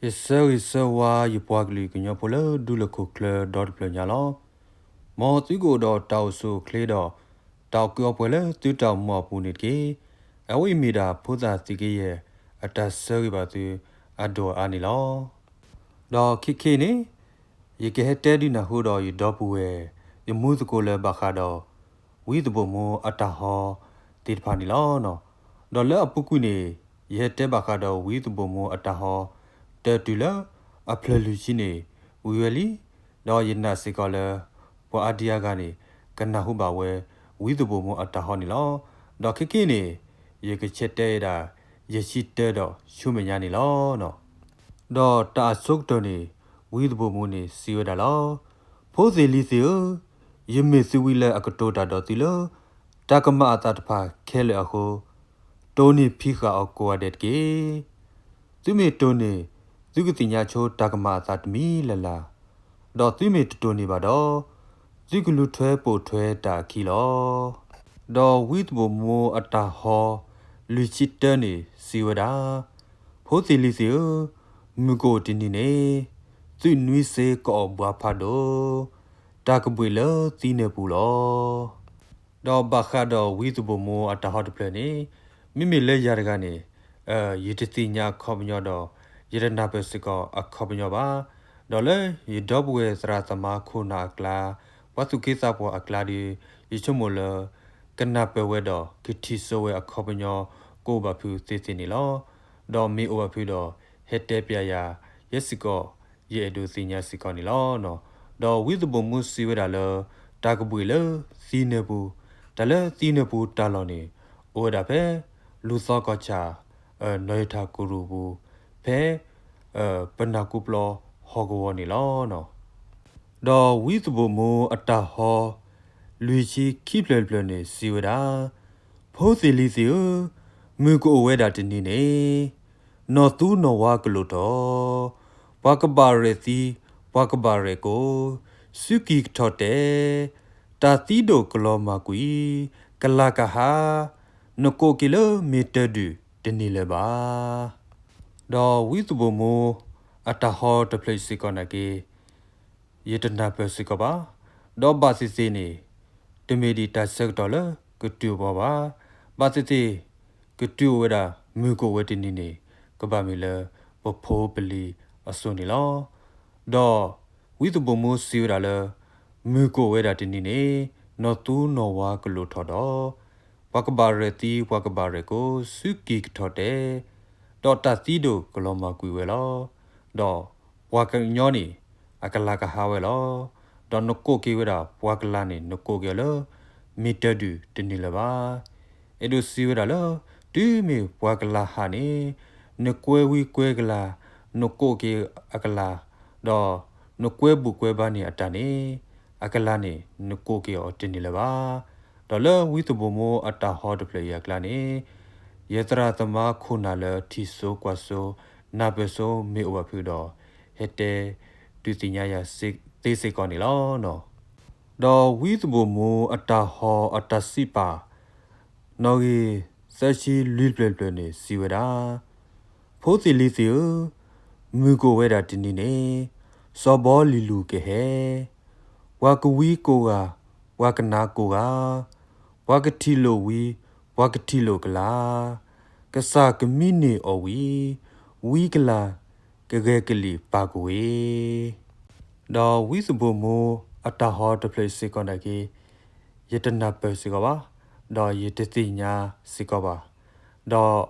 ယဆၢဂ့ၤဆၢဝါယပှၤကလုာ်ကညီဖိလၢဒူလၢၢ်ခိၣ်ချၢဒီတဖျၢၣ်ညါလီၤ. မ်သုကအိၣ်ဒီးတၢ်အိၣ်ဆူၣ်အိၣ်ချ့ဒီး တၢ်အိၣ်ကူၣ်အိၣ်ပှဲၤလၢသုတၢ်အိၣ်မူအပူၤန့ၣ်တက့ၢ်. အဝဲအံၤမ့ၢ်ဒၣ်ဖိသၣ်သံက့ယဲၢ် အတၢ်ဆၢဂ့ၤဘၣ်သုအဒိၣ်အါန့ၣ်လီၤ. ဒီးခဲခဲအံၤန့ၣ် ယကဟဲတဲဒုးနၢ်ဟူဒီးယဒီပုၢ်ဝဲၢ် ယမူသကိးလၢဘၣ်ဃးဒီး ဝံသးဘိၣ်မူအတၢ်ဟီသ့ၣ်တဖၣ်န့ၣ်လီၤ. ဒီးလၢအပူၤကွံာ်န့ၣ် ယဟဲတဲဘၣ်ဃးဒီးဝံသးဘိၣ်မူအတၢ်ဟီ တၢ်တုၤလၢအဖျၢၣ်လွံၢ်ဆံန့ၣ် ဝံၤဝဲလံ. ဒီးယနာ်စ့ၢ်ကီးလၢ ပှၤအါဒံအါဂၤန့ၣ် ကနၢ်ဟူဘၣ်ဝဲ ဝံသးဘိၣ်မူအတၢ်ဟီန့ၣ်လီၤ. ဒီးခဲခဲအံၤန့ၣ် ယကဆဲးတဲဝဲဒၣ် ယဆံတၢဒီးဆူမဲာ်ညါန့ၣ်လီၤ. ဒီးတၢ်အဆိကတၢၢ်န့ၣ် ဝံသးဘိၣ်မူန့ၣ်စံးဝဲဒၣ်လီၤ. ဖိသ့ၣ်လံၤသ့ၣ်ဧၢ, ယမ့ၢ်သုဝံလၢအကတိၤတၢ်ဒီးသုလၢ တၢ်ကမၤအသးတဖၣ်ခဲလၢာ်အဃိ, တိၢ်န့ၢ်ဖံးဃာ်အီၤကိးဂၤဒဲးတက့ၢ်. သုမ့ၢ်တိၢ်န့ၢ် သုကသ့ၣ်ညါဆိတၢ်ကမၤအသးတမံၤလၢ်လၢ်, ဒီးသုမ့ၢ်တတိၢ်န့ၢ်ဘၣ်ဒီး သုကလူၤထွဲပိာ်ထွဲတၢ်အခံလီၤ. ဒီးဝံသးဘိၣ်မူအတၢ်ဟီ လွံၢ်ဆံတၢန့ၣ်စံးဝဲဒၣ်, ဖိသ့ၣ်လံၤသ့ၣ်ဧၢ, မုၢ်ကအိၣ်တနံၤန့ၣ် သုးနွံစ့ကအီၣ်ဘှါဖးဒိၣ်, တၢ်ကဘှံးလၢသံနၢပူၤလီၤ. ဒီးဘၣ်ဃးဒီးဝံသးဘိၣ်မူအတၢ်ဟီတဖျၢၣ်န့ၣ် မ့မ့ၢ်လၢယၤတဂၤန့ၣ် ယတသ့ၣ်ညါအခီပညီဒီး ယတနၢ်ပၢၢ်စ့ၢ်ကီးအခီပညီဘၣ်. ဒီးလၢယဒီပုၢ်ဝဲၢ်သရၣ်သမါခိၣ်နၢ်အကျါ, ပှၤသူၣ်က့သးပှၢ်အကျါဒီး ယဆိကမိၣ်လၢ ကနၢ်ပၢၢ်ဝဲဒီး ကထံၣ်ဆိဝဲအခီပညီ ကအိၣ်ဘၣ်ဖုးသ့သ့န့ၣ်လီၤ. ဒီးမ့ၢ်အိၣ်ဘၣ်ဖုးဒီး ဟဲတဲပျဲယၤ ယဲစ့ၢ်ကီး ယအဲၣ်ဒိးသ့ၣ်ညါစ့ၢ်ကီးန့ၣ်လီၤ. ဒီးဝံသးဘိၣ်မူစံးဝဲဒၣ်လၢ တၢ်ကဘှံးလၢသံနၢပူၤ, တၢ်လၢသံနၢပူၤတၢ်လီၢ်န့ၣ် အိၣ်ဝဲဒၣ်ဖဲ လူၤသီကီၢ်ဆၣ် နီၢ်ယထၢၣ်ကရူၢ်ပူၤ ဖဲ ပနၢ်ကူပျီဟီၣ်ကဝီၤန့ၣ်လီၤ. ဒီးဝံသးဘိၣ်မူအတၢ်ဟီ လွံၢ်ဆံခံဖျၢၣ်တဖျၢၣ်န့ၣ်စံးဝဲဒၣ်, ဖိသ့ၣ်လံၤသ့ၣ်ဧၢ, မုၢ်ကအိၣ်ဝဲဒၣ်တနံၤန့ၣ် နီၢ်သူနီၢ်ဝါကလိၣ်ထီၣ်, ပှၤကဘၣ်ရဲၣ်သံ ပှၤကဘၣ်ရဲၣ်ကိၢ်, စုကံၤကထီၣ်တဲာ်, တၢ်သံဒိၣ်ကလီၤမၢ်ကွံာ်, ကလၤကဟါ, နကိးက့ၤလၢမ့ၢ်တၢ်ဒုးတန့ၢ်လၢၤဘၣ်. ဒီးဝံသးဘိၣ်မူအတၢ်ဟီတဖျၢၣ်အံၤစ့ၢ်ကီးနာ်က့ ယတနၢ်ပၢၢ်စ့ၢ်ကီးဘၣ်. ဒီးဘၣ်သ့ၣ်သ့ၣ်န့ၣ် တမ့ၢ်ဒံးတၢ်ဆၢကတီၢ်လၢကတုၤအဘီဘၣ်. ဘၣ်သ့ၣ်သ့ၣ် ကတုၤအိၣ်ဝဲဒၣ် မုၢ်ကအိၣ်ဝဲတနံၤန့ၣ် ကဘၣ်မ့ၢ်လၢပဖိပလံၤအစိၤန့ၣ်လီၤ. ဒီးဝံသးဘိၣ်မူစံးဝဲဒၣ်လၢ မုၢ်ကအိၣ်ဝဲဒၣ်တနံၤန့ၣ် နီၢ်သူနီၢ်ဝါကလိၣ်ထီၣ်ဒီး ပှၤကဘၣ်ရဲၣ်သံ ပှၤကဘၣ်ရဲၣ်ကိၢ် စုကံၤကထီၣ်တဲာ်, ဒီးတၢ်သံဒိၣ်ကလီၤမၢ်ကွံာ်ဝဲလီၤ. ဒီးပှၤကညီန့ၣ် အကလၤကဟါဝဲလီၤ. ဒီးနကိးက့ၤဝဲဒၣ်ပှၤကလၤန့ၣ် နကိးက့ၤအီၤလၢ မ့ၢ်တၢ်ဒုးတန့ၢ်လၢၤဘၣ်. အဲၣ်ဒိးစံးဝဲဒၣ်လၢ တုၤမ့ၢ်ပှၤကလၤဟးန့ၣ် နကွဲဝံကွဲကလၤ, နကိးက့ၤအကလၤ, ဒီးနကွဲဘူၣ်ကွဲဘါန့ၢ်အတၢ်န့ၣ် အကလၤန့ၣ် နကိးက့ၤအီၤတန့ၢ်လၢၤဘၣ်. ဒီးလၢဝံသးဘိၣ်မူအတၢ်ဟီတဖျၢၣ်အံၤအကျါန့ၣ် ယသရၣ်သမါခိၣ်နၢ်လၢထံၣ်စိကွၢ်စိ နၢ်ပၢၢ်စိမ့ၢ်အိၣ်ဘၣ်ဖုးဒီး ဟဲတဲဒုးသ့ၣ်ညါယၤသ့စ့ၢ်ကီးန့ၣ်လီၤ. ဒီးဝံသးဘိၣ်မူအတၢ်ဟီအတၢ်စံးပာ် နီၣ်ဂံၢ် သၢဆံလွံၢ်ဖျၢၣ်တဖျၢၣ်န့ၣ်စံးဝဲဒၣ်, ဖိသ့ၣ်လံၤသ့ၣ်ဧၢ, မုၢ်ကအိၣ်ဝဲဒၣ်တနံၤန့ၣ် စီၤဘီလံၤလူၢ်ကဟဲ, ပှၤကဝံကိးဂၤ, ပှၤကနၣ်ကိးဂၤ, ပှၤကထံၣ်လိာ်ဝံ, ပှၤကထံၣ်လိာ်ကလၤ, ကစၢ်ကမံန့ၢ်အီၣ်ဝံ, ဝံကလၤကဂဲၤကလံၣ်ပာ်ကဝ့ၤ. ဒီးဝံသးဘိၣ်မူအတၢ်ဟီတဖျၢၣ်အံၤစ့ၢ်ကီးနာ်က့ ယတနၢ်ပၢၢ်စ့ၢ်ကီးဘၣ်, ဒီးယတသ့ၣ်ညါစ့ၢ်ကီးဘၣ်. ဒီး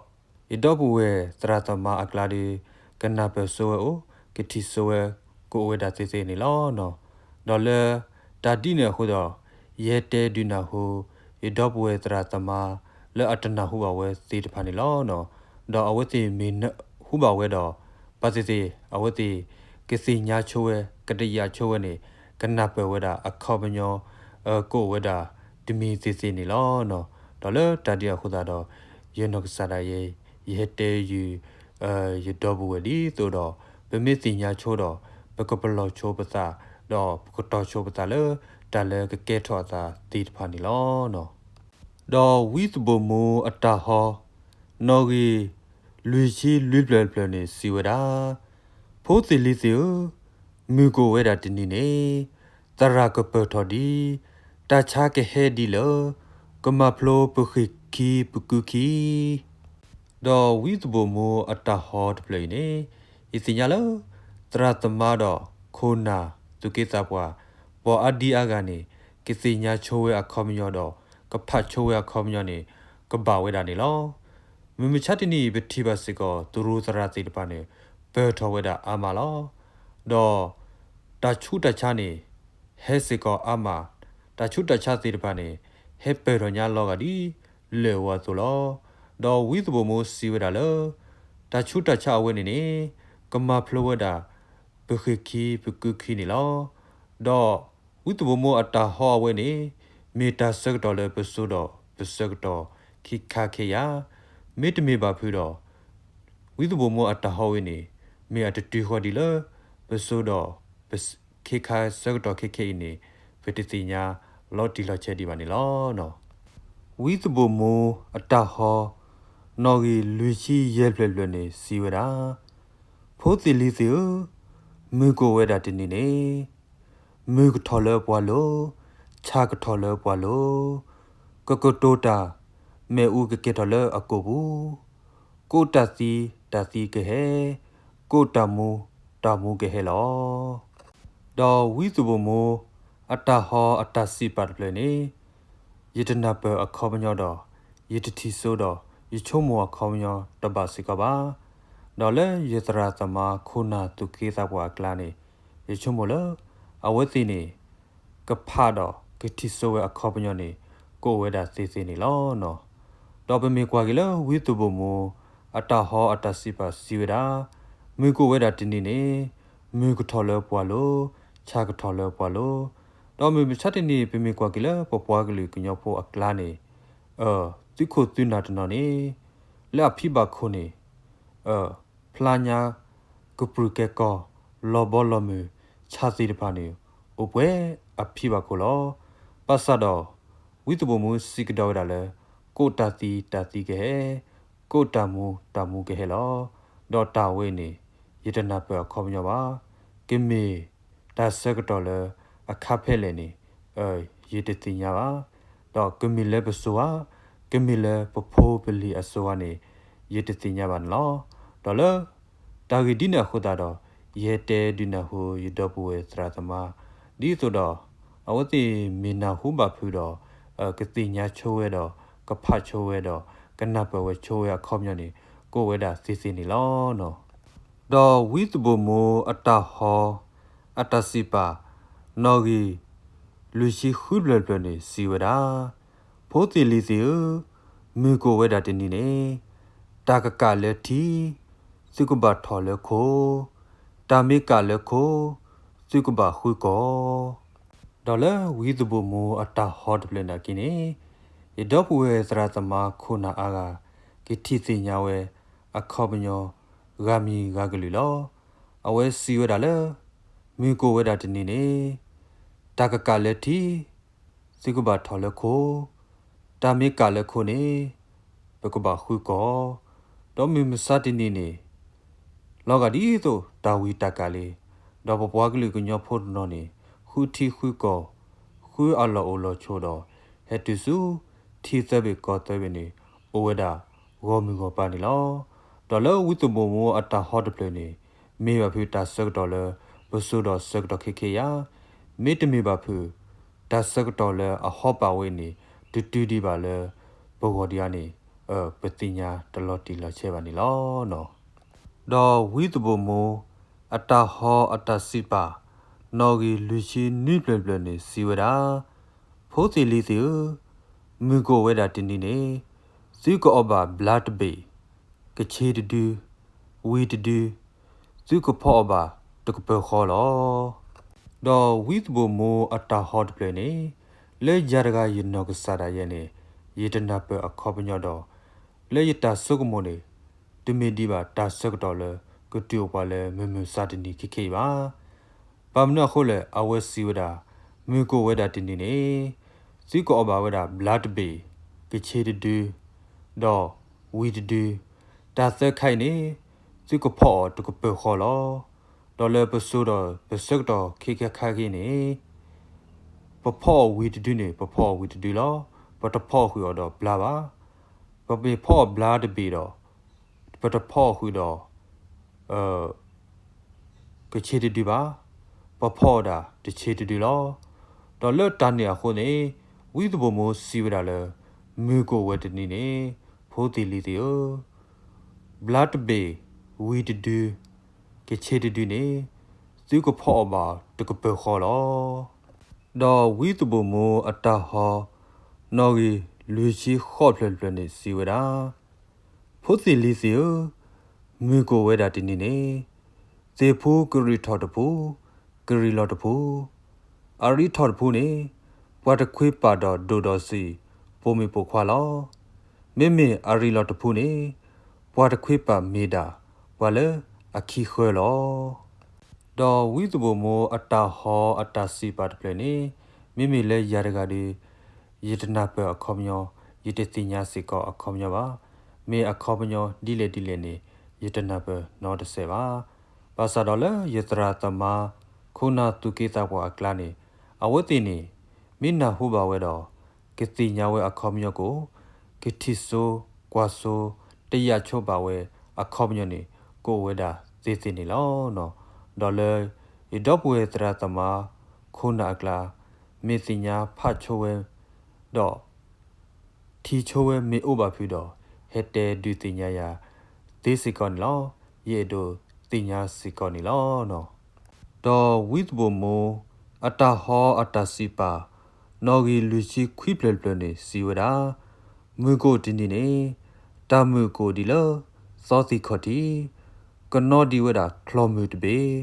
ယဒီပုၢ်ဝဲၢ်သရၣ်သမါအကျါဒီး ကနၢ်ပၢၢ်စိဝဲအိၣ်, ကထံၣ်စိဝဲကအိၣ်ဝဲဒၣ်သ့သ့န့ၣ်လီၤ. ဒီးလၢတၢ်ဒ်န့ၣ်အဃိဒီး ယဟဲတဲဒုးနၢ်ဟူ ယဒီပုၢ်ဝဲၢ်သရၣ်သမါ လၢအတနၢ်ဟူဘၣ်ဝဲသ့ၣ်တဖၣ်န့ၣ်လီၤ. ဒီးအဝဲသ့ၣ်မ့ၢ်နၢ်ဟူဘၣ်ဝဲဒီး ဘၣ်သ့ၣ်သ့ၣ် အဝဲသ့ၣ်ကသ့ၣ်ညါဆိဝဲ ကတယာ်ဆိဝဲန့ၣ် ကနၢ်ပၢၢ်ဝဲဒၣ်အခီပညီ ကအိၣ်ဝဲဒၣ်တမံၤသ့သ့န့ၣ်လီၤ. ဒီးလၢတၢ်ဒ်အဃိသတးဒီး ယနီၢ်ကစၢ်ဒၣ်ယဲ ယဟဲတဲယုာ် ယဒီပုၢ်ဝဲၢ်ဒ်သိးဒီး ပမ့ၢ်သ့ၣ်ညါဆိဒီး ပကပလီၢ်ဆိပသး ဒီးပကတီၤဆိပသးလၢ တၢ်လၢကကဲထီၣ်အသးသ့ၣ်တဖၣ်န့ၣ်လီၤ. ဒီးဝံသးဘိၣ်မူအတၢ်ဟီ နီၣ်ဂံၢ်လွံၢ်ဆံလွံၢ်ဖျၢၣ်တဖျၢၣ်န့ၣ်စံးဝဲဒၣ်, ဖိသ့ၣ်လံၤသ့ၣ်ဧၢ, မုၢ်ကအိၣ်ဝဲဒၣ်တနံၤန့ၣ်, သရၣ်ကပၢၢ်ထီၣ်ဒံး, တၢ်ဆါကဟဲဒ်လၢ, ကမၤဖျိပဃ့ၢ်ခံပကုခံ ဒီးဝံသးဘိၣ်မိၢ်အတၢ်ဟီတဖျၢၣ်အံၤန့ၣ်, ယသ့ၣ်ညါလၢ သရၣ်သမါဒီးခိၣ်နၢ်သူၣ်က့သးပှၢ် ပှၤအါဒံအါဂၤန့ၣ် ကသ့ၣ်ညါဆိဝဲအခီပညီဒီး ကဖးဆိဝဲအခီပညီန့ၣ် ကဘၣ်ဝဲဒၣ်န့ၣ်လီၤ. မုၢ်မဆါတနံၤအံၤ ပထံၣ်ဘၣ်စ့ၢ်ကီး သရူးသရၣ်သ့ၣ်တဖၣ်န့ၣ် ပၢၢ်ထီၣ်ဝဲဒၣ်အါမးလီၤ. ဒီးတၢ်ဆူးတၢ်ဆါန့ၣ် ဟဲစ့ၢ်ကီးအါမး, တၢ်ဆူးတၢ်ဆါသ့ၣ်တဖၣ်န့ၣ် ဟဲပၢၢ်ထီၣ်ညါလီၤဂာ်ဒ်လၢၢ်ဝဲအသိးလီၤ. ဒီးဝံသးဘိၣ်မိၢ်စံးဝဲဒၣ်လၢ တၢ်ဆူးတၢ်ဆါအဝဲန့ၣ်န့ၣ် ကမၤဖျိဝဲဒၣ် ပဃ့ၢ်ခံပကုခံန့ၣ်လီၤ. ဒီးဝံသးဘိၣ်မိၢ်အတၢ်ဟီအဝဲန့ၣ် မ့ၢ်တၢ်ဆၢကတီၢ်လၢပစိၤဒီးပဆၢကတီၢ်ခံခါခဲအံၤ, မ့တမ့ၢ်ဘၣ်ဖုးဒီး ဝံသးဘိၣ်မိၢ်အတၢ်ဟီဝဲန့ၣ် မ့ၢ်အတတုၤဃီဒ်လၢ ပစိၤဒီးပ ခ့ခါဆၢကတီၢ်ခဲခဲအံၤန့ၣ် ပတသ့ၣ်ညါလီၤတံၢ်လီၤဆဲးဒံးဘၣ်န့ၣ်လီၤ. ဝံသးဘိၣ်မိၢ်အတၢ်ဟီ နီၣ်ဂံၢ်လွံၢ်ဆံယဲၢ်ဖျၢၣ်တဖျၢၣ်န့ၣ် စံးဝဲဒၣ်, ဖိသ့ၣ်လံၤသ့ၣ်ဧၢ, မုၢ်ကအိၣ်ဝဲဒၣ်တနံၤန့ၣ်, မုၢ်ကထီၣ်လၢပှၤလိၤ, ဆၣ်ကထီၣ်လၢပှၤလိၤ, ကကတိၤတၢ်, မ့ၣ်အူကကဲထီၣ်လၢအကိာ်ပူၤ, ကိးတၢ်သံတၢ်သံကဟဲ, ကိးတၢ်မူတၢ်မူကဟဲလီၤ. ဒီးဝံသးဘိၣ်မိၢ်အတၢ်ဟီအတၢ်စံးပာ်တဖျၢၣ်န့ၣ် ယတနၢ်ပၢၢ်အခီပညီဒီး ယတထံၣ်စိဒီး ယဆိကမိၣ်အခီပညီတဘၣ်စ့ၢ်ကီးဘၣ်. ဒီးလၢယသရၣ်သမါခိၣ်နၢ်သူၣ်က့သးပှၢ်အကျါန့ၣ် ယဆိကမိၣ်လၢ အဝဲသ့ၣ်န့ၣ် ကဖးဒီးကထံၣ်စိဝဲအခီပညီန့ၣ် ကအိၣ်ဝဲဒၣ်သ့သ့န့ၣ်လီၤ. ဒီးပမ့ၢ်ကွၢ်က့ၤလၢဝံသးဘိၣ်မိၢ်အတၢ်ဟီအတၢ်စံးပာ်စံးဝဲဒၣ်, မုၢ်ကအိၣ်ဝဲဒၣ်တနံၤန့ၣ် မုၢ်ကထီၣ်လၢပှၤလိၤ, ဆၣ်ကထီၣ်လၢပှၤလိၤ, ဒီးမုၢ်မဆါတနံၤ ပမ့ၢ်ကွၢ်က့ၤလၢပပှၤကလုာ်ကညီဖိအကျါန့ၣ် သုးခိၣ်သုးနၢ်တနီၤန့ၣ် လၢအဖံဘၣ်ခိၣ်န့ၣ် ဖျါညါ ကပြုၢ်ကဲၤကီၢ် လီၤဘီလီၤမုၢ် ဆၣ်သ့ၣ်တဖၣ်န့ၣ် အိၣ်ပှဲၤအဖံဘၣ်ခိၣ်လီၤ. ဘၣ်ဆၣ်ဒီး ဝံသးဘိၣ်မိၢ်စံးကဒီးဝဲဒၣ်လၢ ကိးတၢ်သံတၢ်သံကဟဲ, ကိးတၢ်မူတၢ်မူကဟဲလီၤ. ဒီးတၢ်ဝဲန့ၣ် ယတနၢ်ပၢၢ်အခီပညီဘၣ်. ကမ့ၢ်တၢ်ဆၢကတီၢ်လၢအခါဖဲလဲၣ်န့ၣ် ယတသ့ၣ်ညါဘၣ်. ဒီးကမ့ၢ်လၢပစိၤဧါ, ကမ့ၢ်လၢပဖိပလံၤအစိၤဧါန့ၣ် ယတသ့ၣ်ညါဘၣ်န့ၣ်လီၤ. ဒီးလၢ တၢ်ဂ့ၢ်ဒ်န့ၣ်အဃိသတးဒီး ယဟဲတဲဒုးနၢ်ဟူယဒီပုၢ်ဝဲၢ်သရၣ်သမါ ဒ်သိးဒီး အဝဲသ့ၣ်မ့ၢ်နၢ်ဟူဘၣ်ဖုးဒီး ကသ့ၣ်ညါဆိဝဲဒီး ကဖးဆိဝဲဒီး ကနၢ်ပၢၢ်ဝဲဆိဝဲအခီပညီန့ၣ် ကအိၣ်ဝဲဒၣ်သ့သ့န့ၣ်လီၤ. ဒီးဝံသးဘိၣ်မိၢ်အတၢ်ဟီ အတၢ်စံးပာ် နီၣ်ဂံၢ် လွံၢ်ဆံဃုဖျၢၣ်တဖျၢၣ်န့ၣ် စံးဝဲဒၣ်, ဖိသ့ၣ်လံၤသ့ၣ်ဧၢ, မုၢ်ကအိၣ်ဝဲဒၣ်တနံၤန့ၣ် တၢ်ကကးလၢထံ, သုကဘၣ်ထီၣ်လၢခိ, တၢ်မ့ၢ်ကးလၢခိ, သုကဘၣ်ဃုကီၢ်. ဒီးလၢဝံသးဘိၣ်မိၢ်အတၢ်ဟီတဖျၢၣ်နာ်က့န့ၣ် ယဒီပုၢ်ဝဲၢ်သရၣ်သမါခိၣ်နၢ်အါဂၤ ကထံၣ်သ့ၣ်ညါဝဲ အခီပညီ ဂၤမံၤဂၤကလုာ်လီၤ. အဝဲစံးဝဲဒၣ်လၢ မုၢ်ကအိၣ်ဝဲဒၣ်တနံၤန့ၣ် တၢ်ကကးလၢထံ, သုကဘၣ်ထီၣ်လၢခိ, တၢ်မ့ၢ်ကးလၢခိန့ၣ် ပကဘၣ်ဃုကီၢ်. ဒီးမုၢ်မဆါတနံၤန့ၣ် လီၤဂာ်ဒ်သိးတၢ်ဝံတၢ်ကးလံ, ဒီးပပှၤကလုာ်ကညီဖိတနီၤန့ၣ် ဃုထံဃုကီၢ်, ဃုအလီၢ်အိၣ်လီၢ်ဆိးဒီး ဟဲတုၤဆူ ထံသၢဘ့ၣ်ကီၢ်သၢဘ့ၣ်န့ၣ် အိၣ်ဝဲဒၣ်ဂီၢ်မုၢ်ဂီၢ်ပၤန့ၣ်လီၤ. ဒီးလၢဝံသးဘိၣ်မိၢ်အတၢ်ဟီတဖျၢၣ်န့ၣ် မ့ၢ်ဘၣ်ဖုးတၢ်ဆၢကတီၢ်လၢ ပစိၤဒီးဆၢကတီၢ်ခဲခဲအံၤဧါ, မ့တမ့ၢ်ဘၣ်ဖုး တၢ်ဆၢကတီၢ်လၢအဟီပာ်ဝဲန့ၣ် တတုၤဒံးဘၣ်လၢ ပဂီၢ်ဒံးဧါန့ၣ် ပသ့ၣ်ညါတလီၤတံၢ်လီၤဆဲးဘၣ်န့ၣ်လီၤ. ဒီးဝံသးဘိၣ်မိၢ်အတၢ်ဟီအတၢ်စံးပာ် နီၣ်ဂံၢ်လွံၢ်ဆံနွံဖျၢၣ်တဖျၢၣ်န့ၣ် စံးဝဲဒၣ်, ဖိသ့ၣ်လံၤသ့ၣ်ဧၢ, မုၢ်ကအိၣ်ဝဲဒၣ်တနံၤန့ၣ် သုကအီၣ်ဘၣ်ဘျါတဘ့ၣ်, ကဆ့တဒု, ဝံၤတဒု, သုကဖီအီၣ်ဘၣ်တကပၢၤဃီလီၤ. ဒီးဝံသးဘိၣ်မိၢ်အတၢ်ဟီတဖျၢၣ်န့ၣ် လၢယၤတဂၤယနီၢ်ကစၢ်ဒၣ်ယဲန့ၣ် ယတနၢ်ပၢၢ်အခီပညီဒီး လၢယတၢ်ဆိကမိၣ်န့ၣ် တမ့ၢ်ဒံးဘၣ်တၢ်ဆၢကတီၢ်လၢ ကတုၤအိၣ်ပှၤလၢမုၢ်မဆါတနံၤခဲခဲအံၤဘၣ်. ဘၣ်မနုၤအဃိလဲၣ် အဝဲစံးဝဲဒၣ်, မုၢ်ကအိၣ်ဝဲဒၣ်တနံၤန့ၣ် သုကအီၣ်ဘၣ်ဝဲဒၣ်ဘျါတဘ့ၣ်, ကဆ့တဒု, ဒီးဝံၤတဒု, တၢ်သၢခါအံၤန့ၣ် သုကဖီအီၣ်တကပၢၤဃီလီၤ. ဒီးလၢပစိၤဒီးပဆၢကတီၢ်ခဲခါခဲက့န့ၣ် ပဖီအီၣ်ဝံၤတဒုန့ၣ် ပဖီအီၣ်ဝံၤတဒုလီၤ. ပတဖီအီၣ်ဃုာ်အီၤဒီးဘျါဘၣ်. ပမ့ၢ်ဖီအီၣ်ဘျါတဘ့ၣ်ဒီး ပတဖီအီၣ်ဃုာ်ဒီး ကဆ့တဒုဘၣ်. ပဖီအီၣ်ဒၣ်တဆ့တဒုလီၤ. ဒီးလၢတၢ်န့ၣ်အဃိန့ၣ် ဝံသးဘိၣ်မိၢ်စံးဝဲဒၣ်လၢ မုၢ်ကအိၣ်ဝဲတနံၤန့ၣ် ဖိသ့ၣ်လံၤသ့ၣ်ဧၢ, ဘျါတဘ့ၣ်ဝံၤတဒု ကဆ့တဒုန့ၣ် သုကဖီအီၣ်ဘၣ်တကပၢၤဃီလီၤ. ဒီးဝံသးဘိၣ်မိၢ်အတၢ်ဟီ နီၣ်ဂံၢ်လွံၢ်ဆံဃိးဖျၢၣ်တဖျၢၣ်န့ၣ်စံးဝဲဒၣ်, ဖိသ့ၣ်လံၤသ့ၣ်ဧၢ, မုၢ်ကအိၣ်ဝဲဒၣ်တနံၤန့ၣ် သ့ၣ်ဖိကရံၣ်ထီၣ်တဖု, ကရံၣ်လီၤတဖု, အရံထီၣ်တဖုန့ၣ် ပှၤတခွ့ပာ်ဒီးဒိၣ်ဒီးဆံး ပိာ်မုၣ်ပိာ်ခွါလီၤ. မ့မ့ၢ်အရံလီၤတဖုန့ၣ် ပှၤတခွ့ပာ်မ့ၢ်ဒၣ်ပှၤလၢအခံဃၢလီၤ. ဒီးဝံသးဘိၣ်မိၢ်အတၢ်ဟီအတၢ်စံးပာ်တဖျၢၣ်န့ၣ် မ့မ့ၢ်လၢယၤတဂၤဒီး ယတနၢ်ပၢၢ်အခီပညီ, ယတသ့ၣ်ညါစ့ၢ်ကီးအခီပညီဘၣ်. မ့ၢ်အခီပညီဒ်လဲၣ်ဒ်လဲၣ်န့ၣ် ယတနၢ်ပၢၢ်နီတစဲးဘၣ်. ဘၣ်ဆၣ်ဒီးလၢယသရၣ်သမါ ခိၣ်နၢ်သူၣ်က့သးပှၢ်အကျါန့ၣ် အဝဲသ့ၣ်န့ၣ် မ့ၢ်နၢ်ဟူဘၣ်ဝဲဒီး ကသ့ၣ်ညါဝဲအခီပညီကအိၣ်, ကထံၣ်စိကွၢ်စိ တယာ်ဆိဘၣ်ဝဲအခီပညီန့ၣ် ကအိၣ်ဝဲဒၣ်သ့သ့န့ၣ်လီၤ. ဒီးလၢယဒီပုၢ်ဝဲၢ်သရၣ်သမါ ခိၣ်နၢ်အကျါ မ့ၢ်သ့ၣ်ညါဖးဆိဝဲ ဒီး ထံၣ်ဆိဝဲမ့ၢ်အိၣ်ဘၣ်ဖုးဒီး ဟဲတဲဒုးသ့ၣ်ညါယၤသ့စ့ၢ်ကီးန့ၣ်လီၤ. ယအဲၣ်ဒိးသ့ၣ်ညါစ့ၢ်ကီးန့ၣ်လီၤ. ဒီးဝံသးဘိၣ်မိၢ်အတၢ်ဟီအတၢ်စံးပာ် နီၣ်ဂံၢ်လွံၢ်ဆံခွံဖျၢၣ်တဖျၢၣ်န့ၣ်စံးဝဲဒၣ်, မုၢ်ကအိၣ်တနံၤန့ၣ် တၢ်မုၢ်ကအိၣ်ဒ်လၢသီသံၣ်ခီၣ်ထံး, ကနီဒံးဝဲဒၣ်ချီၣ်မုၢ်တဘ့ၣ်,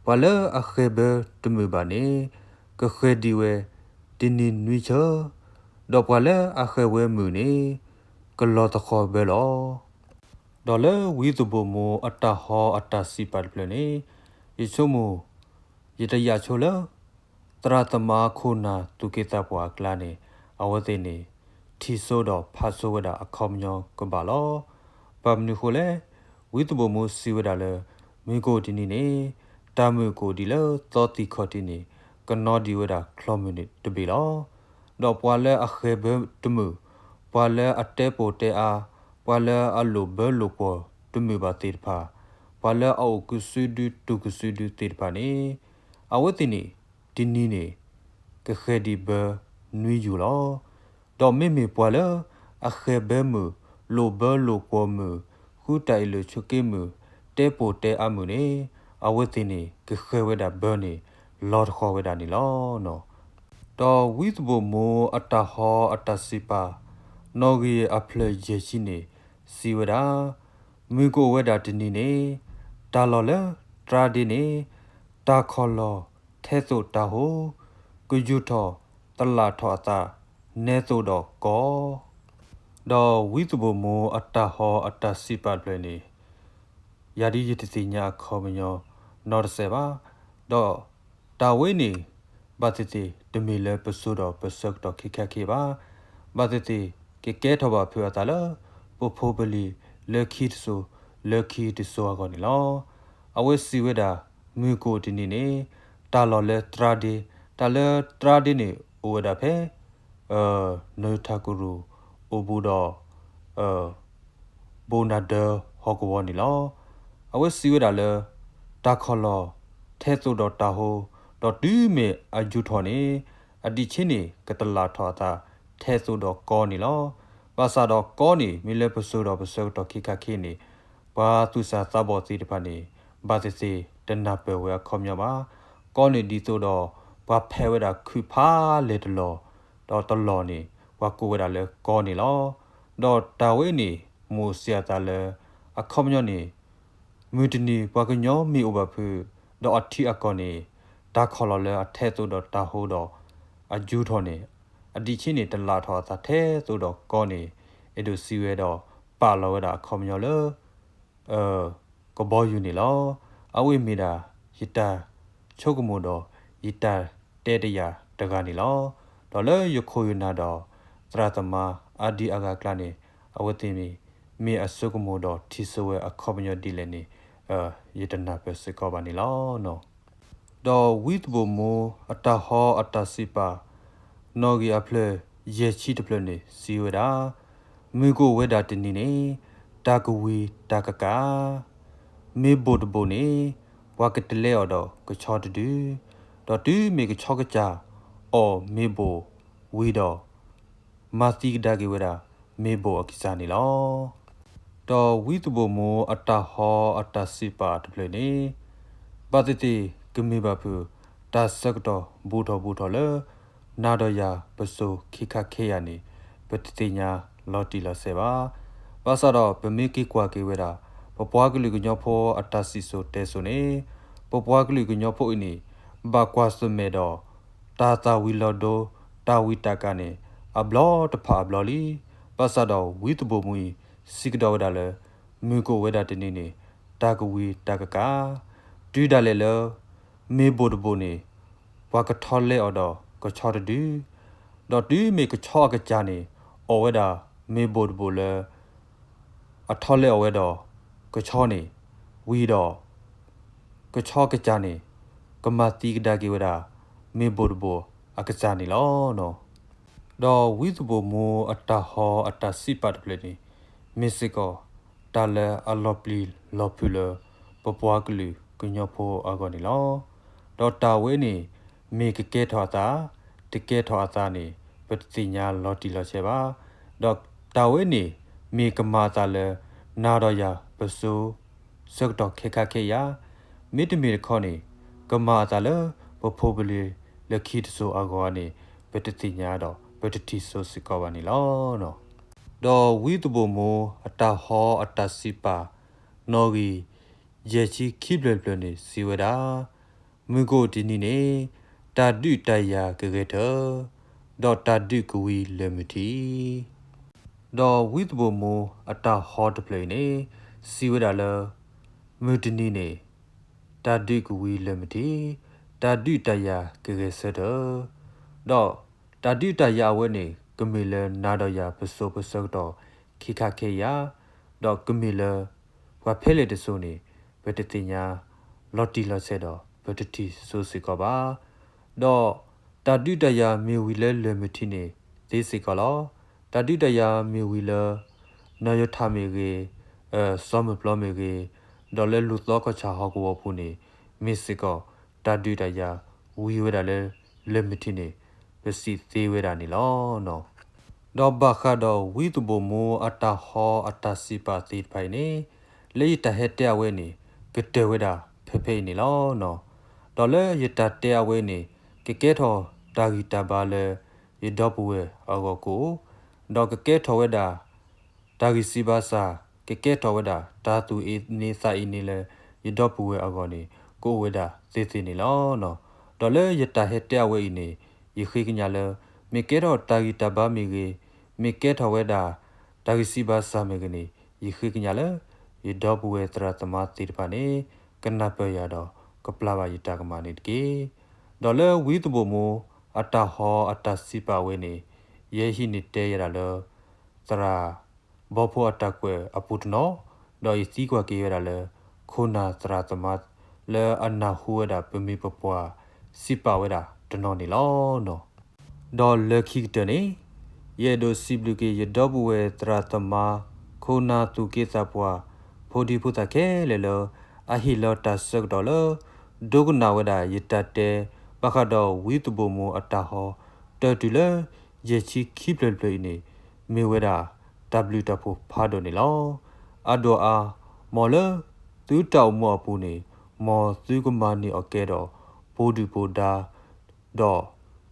ပှၤလၢအဃဲၤဘၢတမုာ်ဘၣ်န့ၣ် ကဃဲၤဒံးဝဲတနံၤနွံဆၢ, ဒီးပှၤလၢအဃဲၤဝဲမုာ်န့ၣ် ကလီၤသဃီၤဘၢလီၤ. ဒီးလၢဝံသးဘိၣ်မိၢ်အတၢ်ဟီအတၢ်စံးပာ်တဖျၢၣ်န့ၣ် ယဆိကမိၣ် ယတယာ်ဆိလၢ သရၣ်သမါခိၣ်နၢ်သူၣ်က့သးပှၢ်အကျါန့ၣ် အဝဲသ့ၣ်န့ၣ် ထံၣ်စိဒီးဖးစိဝဲဒၣ်အခီပညီကဘၣ်လီၤ. ဘၣ်မနုၤဃိလဲၣ်, ဝံသးဘိၣ်မိၢ်စံးဝဲဒၣ်လၢ မုၢ်ကအိၣ်တနံၤန့ၣ် တၢ်မုၢ်ကအိၣ်ဒ်လၢသီသံၣ်ခီၣ်ထံးန့ၣ် ကနီဒံးဝဲဒၣ်ချီၣ်မုၢ်န့ၣ်တဘ့ၣ်လီၤ. ဒီးပှၤလၢအဃဲၤဘၢတမုာ်, ပှၤလၢအတဲပိာ်တဲအါ, ပှၤလၢအလိာ်ဘၢလိာ်ကွီၢ်တမုာ်ဘၣ်သ့ၣ်တဖၣ်, ပှၤလၢအအိၣ်ကစုဒုတူၢ်ကစုဒုသ့ၣ်တဖၣ်န့ၣ် အဝဲသ့ၣ်န့ၣ် တနံၤန့ၣ် ကဃဲၤဒံးဘၢနွံယူၢ်လီၤ. ဒီးမ့မ့ၢ်ပှၤလၢအဃဲၤဘၢမုာ်, လိာ်ဘၢလိာ်ကွီၢ်မုာ်, ဃုတၢ်အ့ၣ်လိာ်ဆိးက့မုာ်, တဲပိာ်တဲအါမုာ်န့ၣ် အဝဲသ့ၣ်န့ၣ် ကဃဲၤဝဲဒၣ်ဘၢန့ၣ် လီၤတဃီၤဝဲဒၣ်န့ၣ်လီၤ. ဒီးဝံသးဘိၣ်မိၢ်အတၢ်ဟီအတၢ်စံးပာ် နီၣ်ဂံၢ်အဖျၢၣ်ယဲၢ်ဆံန့ၣ် စံးဝဲဒၣ်, မုၢ်ကအိၣ်ဝဲဒၣ်တနံၤန့ၣ် တၢ်လီၢ်လၢတြါဒ့န့ၣ် တၢ်ခီၣ်လီၢ်ထဲသိးတၢ်ဟိ, ကယူၢ်ထီၣ်တလၣ်ထီၣ်အသး နဲသိးဒီးကီၢ် ဒီးဝံသးဘိၣ်မိၢ်အတၢ်ဟီအတၢ်စံးပာ်တဖျၢၣ်န့ၣ် ယၤဒ်ယတသ့ၣ်ညါအခီပညီနီတစဲးဘၣ်. ဒီးတၢ်ဝဲန့ၣ် ဘၣ်သ့ၣ်သ့ၣ်တမ့ၢ်လၢပစိၤဒီးပဆၢကတီၢ်ခဲခါခဲဘၣ်. ဘၣ်သ့ၣ်သ့ၣ်ကကဲထီၣ်ဘၣ်ဖုးအသးလၢ ပဖိပလံၤလၢခံတစိၤ လၢခံတစိၤအဂီၢ်န့ၣ်လီၤ. အဝဲစံးဝဲဒၣ် မုၢ်ကအိၣ်တနံၤန့ၣ် တၢ်လီၢ်လၢတြါဒ့, တၢ်လၢတြါဒ့န့ၣ် အိၣ်ဝဲဒၣ်ဖဲ နထၢၣ်ကရူၢ်အိၣ်ဘူးဒီး ဘိၣ်နၢ်ဒၢဟီၣ်ကဝီၤန့ၣ်လီၤ. အဝဲစံးဝဲဒၣ်လၢ တၢ်ခီၣ်လီၢ်ထဲသိးဒီးတၢ်ဟိ, ဒီးတုၤမ့ၢ်အယူၢ်ထီၣ်န့ၣ် အဒံးဆ့န့ၣ် ကတလၣ်ထီၣ်အသးထဲသိးဒီးကီၢ်န့ၣ်လီၤ. ဘၣ်ဆၣ်ဒီးကီၢ်န့ၣ် မ့ၢ်လၢပစိၤဒီးပဆၢကတီၢ်ခဲခါခဲန့ၣ် ပှၤသူၣ်စၢ်သးဘီၣ်သ့ၣ်တဖၣ်န့ၣ် ဘၣ်သ့ၣ်သ့ၣ်တနၢ်ပၢၢ်ဝဲအခီပညီဘၣ်. ကီၢ်န့ၣ်ဒ်သိးဒီး ပှၤဖဲးဝဲဒၣ်ခုးဖးလဲၢ်တလီၢ်, ဒီးတလီၢ်န့ၣ် ပှၤကိးဝဲဒၣ်လၢကီၢ်န့ၣ်လီၤ. ဒီးတၢ်ဝဲန့ၣ် မိၣ်စံးအသးလၢ အခီပညီန့ၣ် မုၢ်တနံၤပှၤကညီမ့ၢ်အိၣ်ဘၣ်ဖုး ဒီးအထံအကီၢ်န့ၣ် တၢ်ခီၣ်လီၢ်လၢအထဲသိးဒီးတၢ်ဟိဒီး အယူၢ်ထီၣ်န့ၣ် အဒံးဆ့န့ၣ် တလၣ်ထီၣ်အသးထဲသိးဒီးကီၢ်န့ၣ် အဲၣ်ဒိးစံးဝဲဒီး ပာ်လီၤဝဲဒၣ်အခီပညီလၢ ကဘီယူၤန့ၣ်လီၤ. အဝဲမ့ၢ်ဒၣ် ယတၢ်ဆိကမိၣ်ဒီး ယတၢ်တဲတယာ်တဂၤန့ၣ်လီၤ. ဒီးလၢယခိၣ်ယနၢ်ဒီး သရၣ်သမါအါဒံအါဂၤအကျါန့ၣ် အဝဲသ့ၣ်မ့ၢ် မ့ၢ်အဆိကမိၣ်ဒီးထံၣ်စိဝဲအခီပညီဒ်လဲၣ်န့ၣ် ယတနၢ်ပၢၢ်စ့ၢ်ကီးဘၣ်န့ၣ်လီၤ. ဒီးဝံသးဘိၣ်မူအတၢ်ဟီအတၢ်စံးပာ် နီၣ်ဂံၢ်အဖျၢၣ် ယဲၢ်ဆံတဖျၢၣ်န့ၣ် စံးဝဲဒၣ်, မုၢ်ကအိၣ်ဝဲဒၣ်တနံၤန့ၣ် တၢ်ကဝံၤတၢ်ကကး, မ့ၤဘိၣ်တဘိၣ်န့ၣ် ပှၤကတလဲအီၤဒီးကဆီတဒု, ဒီးတုၤမ့ၢ်ကဆီကစၢ်အီၣ်မ့ၤဘိၣ်ဝံၤဒီး မၤသံကဒါက့ၤဝဲဒၣ် မ့ၤဘိၣ်အကစၢ်န့ၣ်လီၤ. ဒီးဝံသးဘိၣ်မူအတၢ်ဟီအတၢ်စံးပာ်တဖျၢၣ်န့ၣ် ဘၣ်သ့ၣ်သ့ၣ်ကမ့ၢ်ဘၣ်ဖုး တၢ်ဆၢကတီၢ်ဘူးထီၣ်ဘူးထီၣ်လၢ နၤဒီးယၤပစိၤခဲခါခဲယာ်န့ၣ် ပတသ့ၣ်ညါလီၤတံၢ်လီၤဆဲးဘၣ်. ဘၣ်ဆၣ်ဒီးပမ့ၢ်က့ၤကွၢ်က့ၤဝဲဒၣ် ပပှၤကလုာ်ကညီဖိအတၢ်စံၣ်စိၤတဲစိၤန့ၣ် ပပှၤကလုာ်ကညီဖိအံၤန့ၣ် ဘၣ်ကွၢ်ဆၢၣ်မဲာ်ဒီး တၢ်သၣ်ဝံၤလီၤဒိ တၢ်ဝံၤတၢ်ကးန့ၣ် အဘျီတဖၣ်အဘျီလံ. ဘၣ်ဆၣ်ဒီးဝံသးဘိၣ်မူအံၤ စံးကဒီးဝဲဒၣ်လၢ မုၢ်ကအိၣ်ဝဲဒၣ်တနံၤန့ၣ် တၢ်ကဝံၤတၢ်ကကး, တုၤဒၣ်လဲာ်လၢ မ့ၤဘိၣ်တဘိၣ်န့ၣ် ပှၤကထီၣ်လဲအီၤဒီးကဆီတဒု, ဒီးတုၤမ့ၢ်ကဆီအကစၢ်န့ၣ် အီၣ်ဝဲဒၣ်မ့ၤဘိၣ်တဘိၣ်လၢ အထီၣ်လဲအီၤဝဲဒီးကဆီန့ၣ် ဝံၤဒီး ကဆီကစၢ်န့ၣ် ကမၤသံကဒါက့ၤဝဲဒၣ် မ့ၤဘိၣ်တဘိၣ်အကစၢ်န့ၣ်လီၤ. ဒီးဝံသးဘိၣ်မူအတၢ်ဟီအတၢ်စံးပာ်တဖျၢၣ်န့ၣ် မ့ၢ်စ့ၢ်ကီး တၢ်လၢအလီၤပျံၤလီၤဖုးလၢ ပပှၤကလုာ်ကညီဖိအဂီၢ်န့ၣ်လီၤ. ဒီးတၢ်ဝဲန့ၣ် မ့ၢ်ကကဲထီၣ်အသး တကဲထီၣ်အသးန့ၣ် ပတသ့ၣ်ညါလီၤတံၢ်လီၤဆဲးဘၣ်. ဒီးတၢ်ဝဲန့ၣ် မ့ၢ်ကမၤအသးလၢ နၤဒီးယၤပစိၤ ဆၢကတီၢ်ခဲခါခဲယာ်, မ့တမ့ၢ်တခီန့ၣ် ကမၤအသးလၢ ပဖိပလံၤလၢခံတစိၤအဂီၢ်န့ၣ် ပတသ့ၣ်ညါဒီး ပတထံၣ်စိစ့ၢ်ကီးဘၣ်န့ၣ်လီၤ. ဒီးဝံသးဘိၣ်မူအတၢ်ဟီအတၢ်စံးပာ် နီၣ်ဂံၢ် ယဲၢ်ဆံခံဖျၢၣ်တဖျၢၣ်န့ၣ် စံးဝဲဒၣ်, မုၢ်ကအိၣ်တနံၤန့ၣ် တၢ်ဒုးတၢ်ယၤကဂဲၤထၢၣ်, ဒီးတၢ်ဒုးကဝံၤလၢၢ်မုၢ်ထံး. ဒီးဝံသးဘိၣ်မူအတၢ်ဟီတဖျၢၣ်အံၤန့ၣ် စံးဝဲဒၣ်လၢ မုၢ်တနံၤန့ၣ် တၢ်ဒုးကဝံၤလၢၢ်မုၢ်ထံး, တၢ်ဒုးတၢ်ယၤကဂဲၤဆၢထၢၣ်, ဒီးတၢ်ဒုးတၢ်ယၤအဝဲန့ၣ် ကမ့ၢ်လၢနၤဒီးယၤပစိၤပဆၢကတီၢ် ခံခါခဲယာ်, ဒီးကမ့ၢ်လၢ ပှၤဖဲလဲၣ်တစိၤန့ၣ် ပတသ့ၣ်ညါ လီၤတံၢ်လီၤဆဲးဒီး ပတထံၣ်စိစ့ၢ်ကီးဘၣ်. ဒီးတၢ်ဒုးတၢ်ယၤမ့ၢ်ဝံၤလၢလၢၢ်မုၢ်ထံးန့ၣ် သ့စ့ၢ်ကီးလီၤ. တၢ်ဒုးတၢ်ယၤမ့ၢ်ဝံၤလၢ နီၢ်ယိၤထၣ်မ့ၢ်ဂ့ၤ, စီၤမုၢ်ပျီမ့ၢ်ဂ့ၤ, ဒီးလၢလူၢ်သီခီၣ်ဆၣ်ဟီၣ်ကဝီၤပူၤန့ၣ် မ့ၢ်စ့ၢ်ကီး တၢ်ဒုးတၢ်ယၤဝံၤဝဲဒၣ်လၢ လၢၢ်မုၢ်ထံးန့ၣ် ပစံးသ့ဝဲဒၣ်န့ၣ်လီၤ. ဒီးဘၣ်ဃးဒီးဝံသးဘိၣ်မူအတၢ်ဟီအတၢ်စံးပာ်သ့ၣ်တဖၣ်အံၤန့ၣ် လၢယတၢ်ဟဲတဲအဝဲန့ၣ် ကတၢၢ်ဝဲဒၣ်ဖဲဖဲအံၤန့ၣ်လီၤ. ဒီးလၢယတၢ်တဲအဝဲအံၤန့ၣ် ကကဲထီၣ်တၢ်ဂံၢ်တၢ်ဘါလၢ ယဒီပုၢ်ဝဲၢ်အဂီၢ်ကအိၣ်, ဒီးကကဲထီၣ်ဝဲဒၣ် တၢ်ဂံၢ်စၢ်ဘါစၢ်, ကကဲထီၣ်ဝဲဒၣ် တၢ်သူၣ်အ့န့သးအ့န့လၢ ယဒီပုၢ်ဝဲၢ်အဂီၢ်န့ၣ် ကအိၣ်ဝဲဒၣ်သ့သ့န့ၣ်လီၤ. ဒီးလၢယတၢ်ဟဲတဲအဝဲအံၤန့ၣ် ယဃ့ကညးလၢ မ့ၢ်ကဲထီၣ်တၢ်ဂံၢ်တၢ်ဘါမ့ၢ်ဂ့ၤ, မ့ၢ်ကဲထီၣ်ဝဲဒၣ် တၢ်ဂံၢ်စၢ်ဘါစၢ်မ့ၢ်ဂ့ၤန့ၣ် ယဃ့ကညးလၢ ယဒီပုၢ်ဝဲၢ်သရၣ်သမါသ့ၣ်တဖၣ်န့ၣ် ကနၢ်ပၢၢ်ယၤဒီး ကပျၢ်ဘၣ်ယတၢ်ကမၣ်န့ၣ်တက့ၢ်. ဒီးလၢဝံသးဘိၣ်မူ အတၢ်ဟီအတၢ်စံးပာ်ဝဲန့ၣ် ယဲဟံးန့ၢ်တဲယၤဒၣ်လၢ သရၣ် ဘီဖိအတၢ်ကွဲးအပူၤတနီၤ, ဒီးယသံကွၢ်က့ၤဝဲဒၣ်လၢ ခိၣ်နၢ်သရၣ်သမါ လၢအနၢ်ဟူဝဲဒၣ်ပမိၢ်ပပှၢ် စံးပာ်ဝဲဒၣ်တနီၤန့ၣ်လီၤ. ဒီးလၢခံကတၢၢ်န့ၣ် ယအဲၣ်ဒိးစံးဘျုးက့ၤ ယဒီပုၢ်ဝဲၢ်သရၣ်သမါ ခိၣ်နၢ်သူၣ်က့သးပှၢ် ဖိဒံဖိသၣ်ခဲလၢာ်လၢ အဟ့ၣ်လီၤတၢ်ဆၢကတီၢ်လၢ ဒိကနၣ်ဝဲဒၣ်ယတၢ်တဲ ဘၣ်ဃးဒီးဝံသးဘိၣ်မူအတၢ်ဟီ တၢ်တုၤလၢ ယဲၢ်ဆံခံဖျၢၣ်တဖျၢၣ်အံၤန့ၣ် မ့ၢ်ဝဲဒၣ် တၢ်ဘျုးတၢ်ဖှိၣ်ဖးဒိၣ်န့ၣ်လီၤ. အဒိၣ်အါ မ်လၢ သုတၢ်အိၣ်မူအပူၤန့ၣ် မ်သုကမၤန့ၢ်အီၤကဲဒီး ပူၤဒုၣ်ပူၤဒါ ဒီး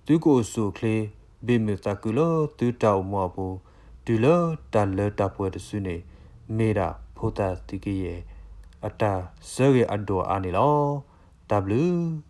သုကအိၣ်ဆူၣ်အိၣ်ချ့ ဘၣ်မုာ်သးကုာ်လၢသုတၢ်အိၣ်မူအပူၤ တုၤလၢတၢ်လၢတၢ်ပှဲၤတစုန့ၣ် မ့ၢ်ဒၣ်ဖိသၣ်သုးက့ယဲၢ် အတၢ်ဆၢဂ့ၤအဒိၣ်အါန့ၣ်လီၤ. တၢ်ဘျုး